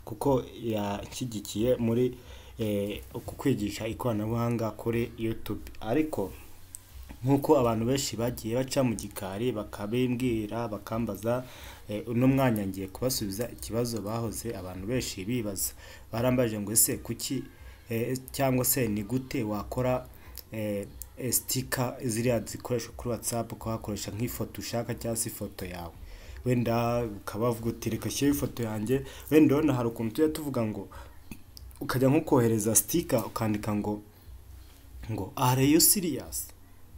Kuko yanshyigikiye muri uku kwigisha ikoranabuhanga kuri YouTube. Ariko nk'uko abantu benshi bagiye baca mu gikari bakabimbwira, bakambaza, uno mwanya ngiye kubasubiza ikibazo bahoze abantu benshi bibaza. Barambaje ngo: "Ese kuki cyangwa se ni gute wakora sticker ziriya zikoreshwa kuri WhatsApp, ukaba wakoresha nk'ifoto ushaka cyangwa se ifoto yawe?" Wenda ukaba wavuga uti: "Reka nshyire ifoto yanjye." Wenda urabona hari ukuntu tujya tuvuga ngo ukajya nko kohereza sticker, ukandika ngo "Are you serious?"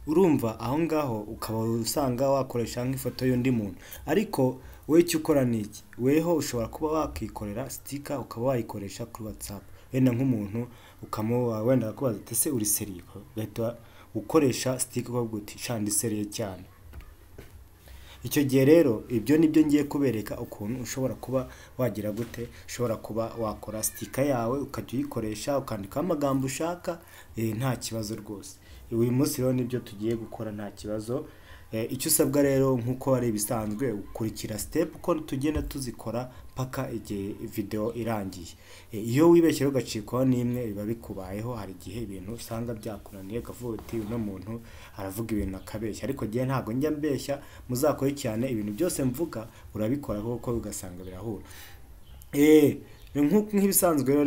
Urumva aho ngaho ukaba usanga wakoresha nk'ifoto y'undi muntu. Ariko wowe icyo ukora ni iki? Weho ushobora kuba wakikorera sticker, ukaba wayikoresha kuri WhatsApp. Wenda nk'umuntu ukamuha, wenda akakubaza ati: "Ese uri sérieux?" Ugahita ukoresha sticker ukavuga uti: "Sha, ndi sérieux cyane." Icyo gihe rero ibyo nibyo ngiye kubereka, ukuntu ushobora kuba wagira gute, ushobora kuba wakora sticker yawe, ukajya uyikoresha, ukandikaho amagambo ushaka, nta kibazo rwose. Uyu munsi rero nibyo tugiye gukora, nta kibazo. Icyo usabwa rero, nk'uko ari ibisanzwe, ukurikira step uko tugenda tuzikora paka igihe video irangiye. Iyo wibeshye rero ugacikwaho n'imwe, biba bikubayeho. Hari igihe ibintu usanga byakunaniye, ukavuga uti: "Uno muntu aravuga ibintu akabeshya." Ariko njyewe ntabwo njya mbeshya. Muzakore cyane, ibintu byose mvuga urabikora koko ugasanga birahura. Nk'ibisanzwe rero,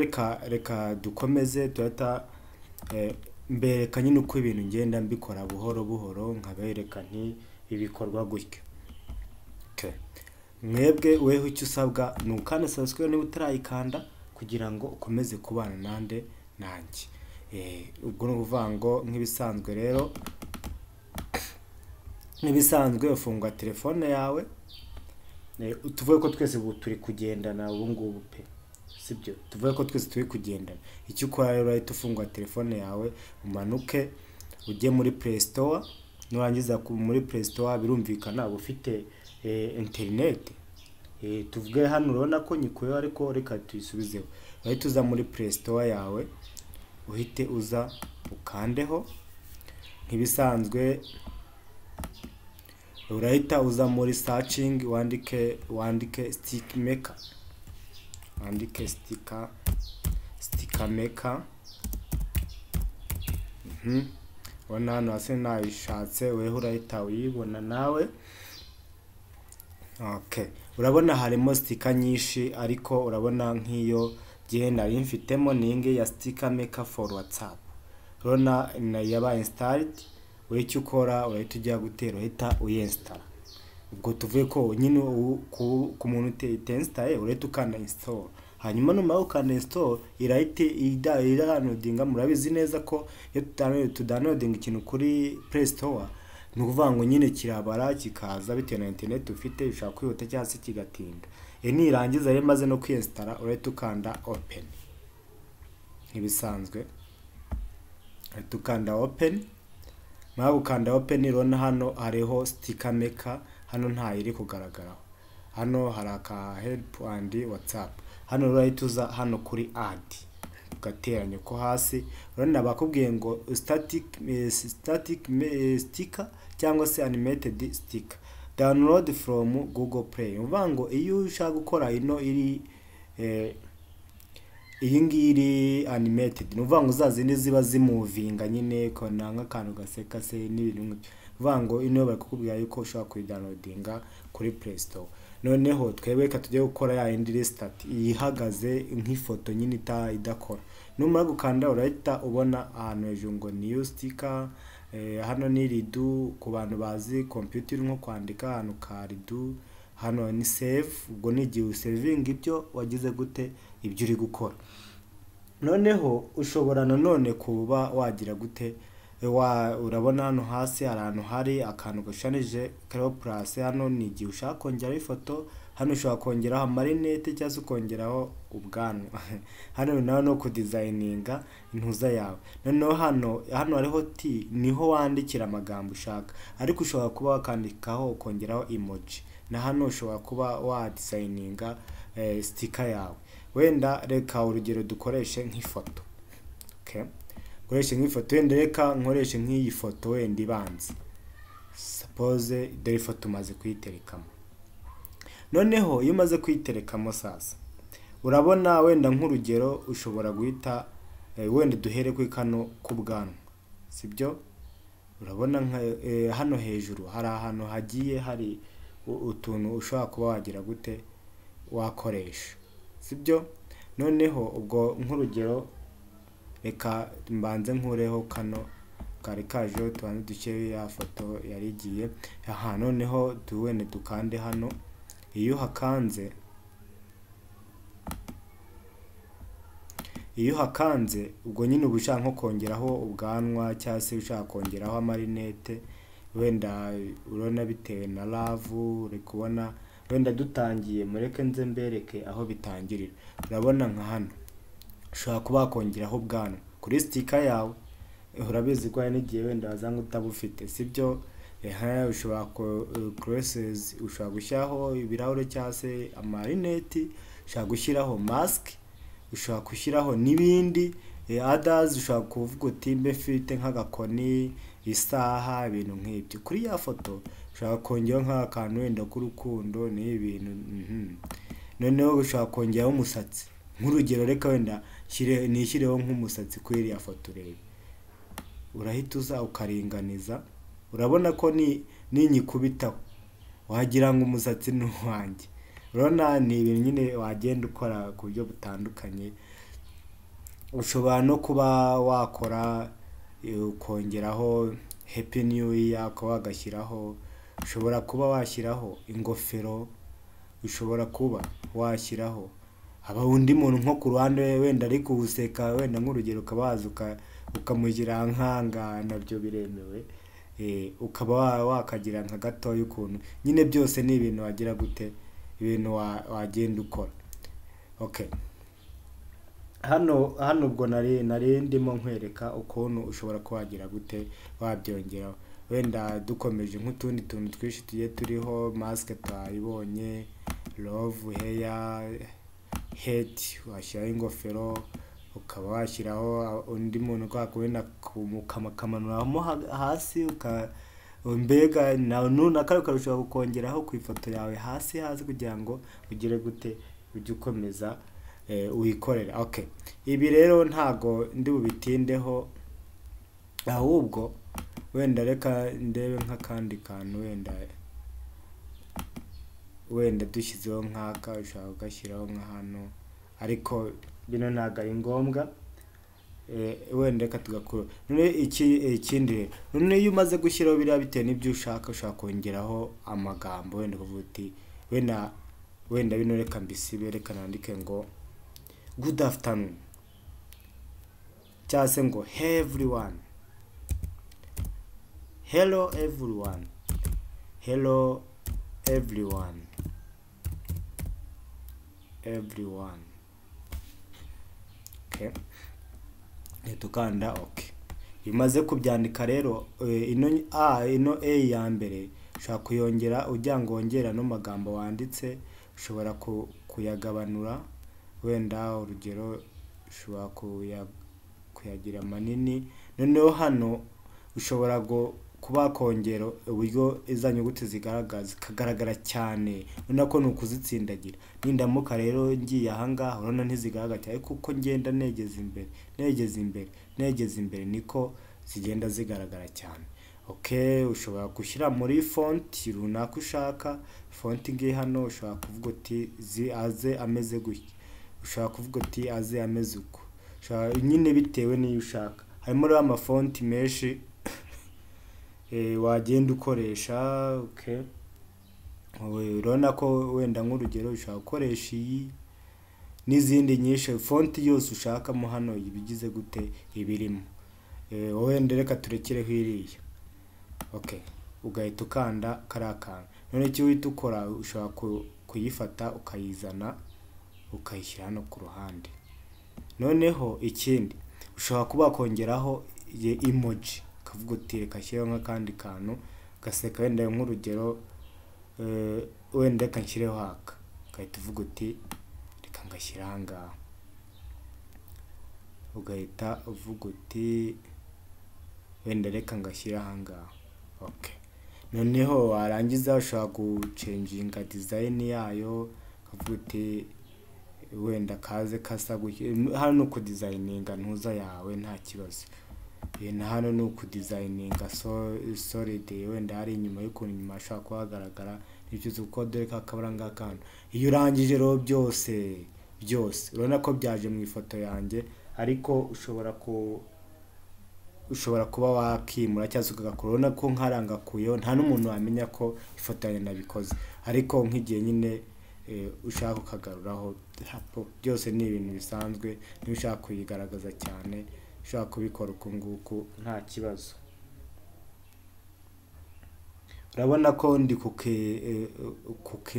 reka dukomeze. Tuhita mbereka nyine uko ibintu ngenda mbikora buhoro buhoro, nkabereka nti ibikorwa gutya. Okay. Mwebwe weho icyo usabwa ni ukanda subscribe niba utarayikanda, kugira ngo ukomeze kubana nande nanjye. Ubwo ni ukuvuga ngo nk'ibisanzwe rero, nk'ibisanzwe ufungura telefone yawe. Tuvuge ko twese ubu turi kugendana ubu ngubu pe, sibyo? Tuvuge ko twese turi kugendana. Icyo ukora rero, urahita ufungura telefone yawe, umanuke ujye muri Play Store. Nurangiza muri Play Store, birumvikana uba ufite internet. Tuvuge hano urabona ko nyikuyeho, ariko reka tuyisubizeho. Urahita uza muri Play Store yawe, uhite uza ukandeho. Nk'ibisanzwe urahita uza muri searching, wandike stick maker, wandike sticker maker. Ubona hano hasi nayishatse, weho urahita uyibona nawe. Okay, urabona harimo sticker nyinshi, ariko urabona nk'iyo gihe nari mfitemo ni iyi ngiyi ya Sticker Maker for WhatsApp. Urabona yabaye installed. Wowe icyo ukora, urahita ujya gutera, urahita uyinstalla. Ubwo tuvuye ko nyine ku muntu utinstaye, urahita ukanda install. Hanyuma numara gukanda install, irahita idownloadinga. Murabizi neza ko iyo tudownloadinga ikintu kuri Play Store, ni ukuvuga ngo nyine kirabara kikaza bitewe na internet ufite, bishobora kwihuta cyangwa se kigatinda. Nirangiza rero, imaze no kwinstalla, urahita ukanda open. Nk'ibisanzwe urahita ukanda open. Mara gukanda open, urabona hano hariho Sticker Maker. Hano ntayo iri kugaragaraho. Hano hari aka help and WhatsApp. Hano urahita uza hano kuri add, ugateranya ko hasi. Urabona bakubwiye ngo static sticker cyangwa se animated sticker, download from Google Play. Uvuga ngo iyo ushaka gukora ino iri iyi ngiyi iri animated, ni ukuvuga ngo za zindi ziba zimovinga nyine, ukabona nk'akantu gaseka se n'ibintu nk'ibyo. Uvuga ngo ino bari kukubwira yuko ushobora kuyidownloadinga kuri Play Store. Noneho twebwe reka tujye gukora ya yindi iri static, ihagaze nk'ifoto nyine idakora. Numara gukanda, urahita ubona ahantu hejuru ngo new sticker. Hano ni redo ku bantu bazi computer, nko kwandika ahantu ka redo. Hano ni save, ubwo ni igihe usavinga ibyo wagize gute, ibyo uri gukora. Noneho ushobora nanone kuba wagira gute, wa urabona hano hasi hari ahantu hari akantu gashushanyije kariho plus. Hano ni igihe ushaka kongeraho ifoto. Hano ushobora kongeraho amarinete cyangwa se ukongeraho ubwanwa. Hano nawe no kudesigninga intuza yawe. Noneho hano hariho T, niho wandikira amagambo ushaka, ariko ushobora kuba wakandikaho, ukongeraho emoji. Na hano ushobora kuba wadesigninga sticker yawe. Wenda reka urugero dukoreshe nk'ifoto. Okay, nkoreshe nk'ifoto. Wenda reka nkoreshe nk'iyi foto wenda ibanza. Suppose dore ifoto umaze kuyiterekamo. Noneho iyo umaze kuyiterekamo, sasa Urabona wenda nk'urugero ushobora guhita wenda duhere kuri kano k'ubwanwa, sibyo? Urabona nka hano hejuru hari ahantu hagiye hari utuntu ushobora kuba wagira gute wakoresha, sibyo? Noneho ubwo nk'urugero reka mbanze nkureho kano kari kajeho, tubanze dushyireho ya foto yari igiye aha. Noneho wenda dukande hano, iyo uhakanze ubwo nyine uba ushaka nko kongeraho ubwanwa cyangwa se ushaka kongeraho amarinete, wenda urabona bitewe na love uri kubona. Wenda dutangiye, mureke nze mbereke aho bitangirira. Urabona nka hano ushobora kuba wakongeraho ubwanwa kuri sticker yawe, urabizi ko hari n'igihe wenda wazanga utabufite, sibyo? Ushobora glasses, ushobora gushyiraho ibirahure cyangwa se amarineti, ushobora gushyiraho mask, ushobora gushyiraho n'ibindi others. Ushobora kuvuga uti mbe mfite nk'agakoni, isaha, ibintu nk'ibyo. Kuri ya foto ushobora kongeraho nk'akantu wenda k'urukundo n'ibintu. Noneho ushobora kongeraho umusatsi nk'urugero, reka wenda nishyireho nk'umusatsi kuri iriya foto urebe. Urahita uza ukaringaniza, urabona ko ninyikubitaho wagira ngo umusatsi ni uwanjye. Urabona ni ibintu nyine wagenda ukora ku buryo butandukanye. Ushobora no kuba wakora ukongeraho happy new year ukaba wagashyiraho, ushobora kuba washyiraho ingofero, ushobora kuba washyiraho haba undi muntu nko ku ruhande wenda ari kuwuseka, wenda nk'urugero ukaba waza ukamugira nkanga, nabyo biremewe. Ukaba wakagira nka gatoya ukuntu nyine, byose ni ibintu wagira gute, ibintu wagenda ukora. Okay, hano ubwo nari ndimo nkwereka ukuntu ushobora kuba wagira gute wabyongeraho. Wenda dukomeje nk'utundi tuntu twinshi tugiye turiho, mask twayibonye, love hair, head, washyiraho ingofero, ukaba washyiraho undi muntu kwa wenda ukamanuramo hasi, mbega na kano ushobora kukongeraho ku ifoto yawe hasi hasi kugira ngo ugire gute ujye ukomeza wikorera. Okay, ibi rero ntago ndi bubitindeho, ahubwo wenda reka ndebe nk'akandi kantu wenda dushyizeho nk'aka, ushobora kugashyiraho nka hano, ariko bino ntago ari ngombwa. Wenda reka tugakura. None ikindi, none iyo umaze gushyiraho biriya bitewe n'ibyo ushaka, ushobora kongeraho amagambo, wenda ukavuga uti wenda bino reka mbisibe, reka nandike ngo good afternoon cyangwa se ngo hey everyone, hello everyone, hello everyone, everyone. Okay, tukanda okay. Iyo umaze kubyandika rero, ino a ino a ya mbere ushobora kuyongera ujya ngo wongera no magambo wanditse, ushobora kuyagabanura, wenda urugero ushobora kuyagira manini. Noneho hano ushobora kuba kongera uburyo iza nyuguti zigaragara zikagaragara cyane, urabona ko ni ukuzitsindagira. Nindamuka rero ngiye aha ngaha urabona ntizigaragara cyane, kuko ngenda negeza imbere negeza imbere negeza imbere niko zigenda zigaragara cyane. Okay, ushobora gushyira muri font runaka ushaka, font ngiyi hano ushobora kuvuga uti aze ameze gutya, ushobora kuvuga uti aze ameze uko, nyine bitewe n'iyo ushaka. Harimo rero amafonti menshi wagenda ukoresha. Okay, urabona ko wenda nk'urugero ushobora gukoresha iyi n'izindi nyinshi, fonti yose ushakamo hano ibigize gute ibirimo. Wenda reka turekereho iriya. Okay, ugahita ukanda kariya kantu. None icyo uhita ukora, ushobora kuyifata ukayizana ukayishyira hano ku ruhande. Noneho ikindi ushobora kuba wakongeraho emoji, ukavuga uti reka nshyireho nk'akandi kantu gaseka, wenda nk'urugero wenda reka nshyireho aka, ugahita uvuga uti reka ngashyire aha ngaha, ugahita uvuga uti wenda reka ngashyire aha ngaha. Okay, noneho warangiza ushobora gucenjinga design yayo, ukavuga uti Wenda kaze kasa gutya. Hano ni ukudesigninga ntuza yawe, nta kibazo. Na hano ni ukudesigninga solid, wenda hari inyuma y'ukuntu inyuma hashobora kuba hagaragara n'ibyo uzi, kuko dore ka kabara ngaka hano. Iyo urangije rero byose byose, urabona ko byaje mu ifoto yanjye, ariko ushobora kuba wakimura cyangwa se ukagakura. Urabona ko nkarangakuyeho, nta n'umuntu wamenya ko ifoto yanjye nabikoze, ariko nk'igihe nyine ushaka ukagaruraho. Byose ni ibintu bisanzwe. Niba ushaka kuyigaragaza cyane, ushobora kubikora uku nguku, nta kibazo. Urabona ko ndi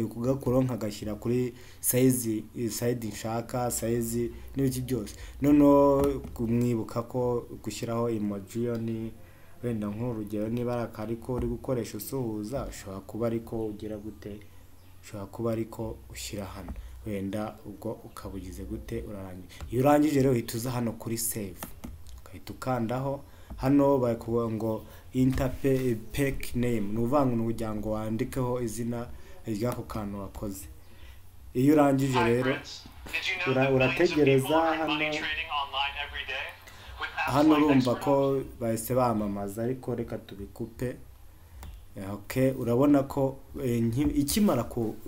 kugakuraho, nkagashyira kuri size, side nshaka, size n'ibiki byose. Noneho mwibuka ko gushyiraho emoji yo ni wenda nk'urugero, niba ari akariko uri gukoresha usuhuza, ushobora kuba ariko ugira gute, ushobora kuba ariko ushyira hano wenda, ubwo ukaba ugize gute, urarangiye. Iyo urangije rero, uhita uza hano kuri save, ugahita ukandaho. Hano bari kuvuga ngo enter pack name, ni ukuvuga ngo ni ukugira ngo wandikeho izina ry'ako kantu wakoze. Iyo urangije rero, urategereza. Hano urumva ko bahise bamamaza, ariko reka tubikupe. Okay, urabona ko ikimara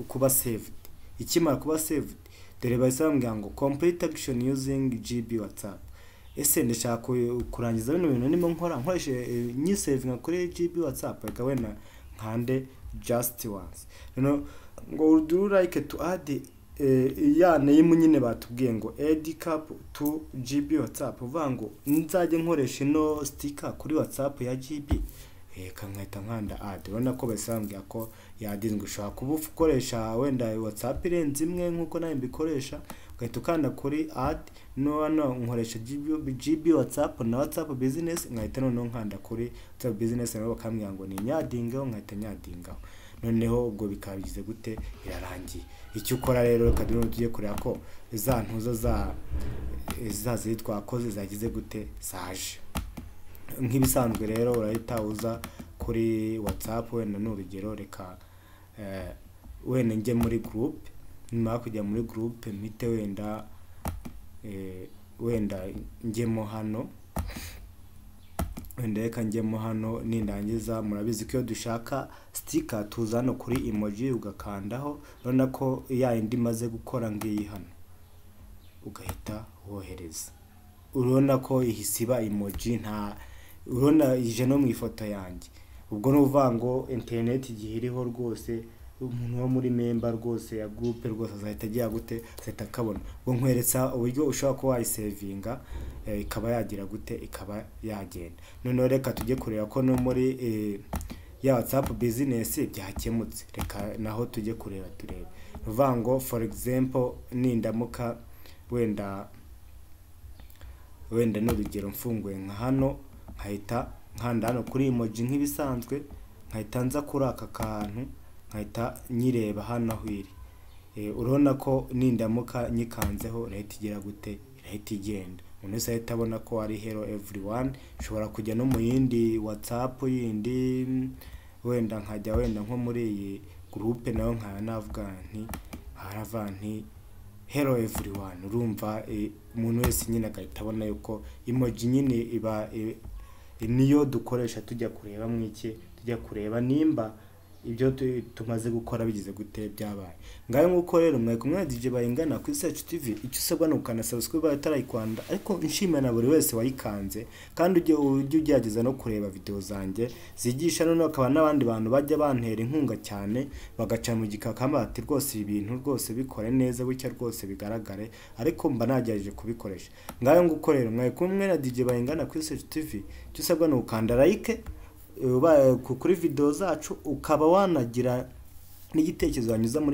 kuba saved, ikimara kuba saved, dore bahise bambwira ngo "Complete action using GB WhatsApp". Ese ndashaka kurangiza bino bintu ndimo nkora nkoresheje nyisavinga kuri GB WhatsApp? Reka wenda nkande just once. Noneho ngo "Would you like to add ya name?" Nyine batubwiye ngo "Add cap to GB WhatsApp", uvuga ngo nzajye nkoresha ino sticker kuri WhatsApp ya GB. Reka nkahita nkanda add. Urabona ko bahise bambwira ko yadinzwe. Ushobora kuba ukoresha wenda WhatsApp irenze imwe nk'uko nawe mbikoresha, ugahita ukanda kuri add. No hano nkoresha GB WhatsApp na WhatsApp Business, nkahita noneho nkanda kuri WhatsApp Business, nabo bakambwira ngo ni nyaddingaho, nkahita nyaddingaho. Noneho ubwo bikaba bigize gute? Birarangiye. Icyo ukora rero, reka noneho tujye kureba ko za ntuza za ziri twakoze zagize gute, zaje. Nk'ibisanzwe rero, urahita uza kuri WhatsApp, wenda ni urugero, reka wenda njye muri group. Nyuma kujya muri group, mpite wenda njyemo hano, wenda reka njyemo hano. Nindangiza, murabizi ko iyo dushaka sticker tuza hano kuri emoji, ugakandaho. Urabona ko ya yindi imaze gukora ngiyi hano, ugahita wohereza. Urabona ko ihise iba emoji, nta urabona ije no mu ifoto yanjye. Ubwo ni ukuvuga ngo interineti igihe iriho rwose, umuntu wo muri member rwose ya groupe rwose azahita agira gute? Azahita akabona. Ubwo nkweretsa uburyo ushobora kuba wayisavinga, ikaba yagira gute? Ikaba yagenda. Noneho reka tujye kureba ko no muri ya WhatsApp Business byakemutse. Reka naho tujye kureba, turebe. Ni ukuvuga ngo for example, nindamuka wenda n'urugero mfunguye nka hano, nkahita nkanda hano kuri emoji nk'ibisanzwe, nkahita nza kuri aka kantu, nkahita nyireba hano aho iri. Urabona ko nindamuka nyikanzeho, irahita igira gute? Irahita igenda, umuntu wese ahita abona ko ari "Hello everyone". Nshobora kujya no mu yindi WhatsApp yindi, wenda nkajya wenda nko muri iyi groupe, nayo nkaba navuga nti, haravuga nti "Hello everyone". Urumva umuntu wese nyine agahita abona yuko emoji nyine iba niyo dukoresha tujya kureba mu iki, tujya kureba nimba ibyo tumaze gukora bigize gute, byabaye. Ngayo nguko rero, mwari kumwe na DJ Bayingana kuri Search TV. Icyo usabwa ni ukanda subscribe utarayikanda, ariko nshimira na buri wese wayikanze, kandi ujye ugerageza no kureba video zanjye zigisha. Noneho hakaba n'abandi bantu bajya bantera inkunga cyane, bagaca mu gikakamba bati "Rwose ibi bintu rwose bikore neza gutya rwose bigaragare", ariko mba nagerageje kubikoresha. Ngayo nguko rero, mwari kumwe na DJ Bayingana kuri Search TV. Icyo usabwa ni ukanda like ubaye kuri video zacu, ukaba wanagira n'igitekerezo wanyuza muri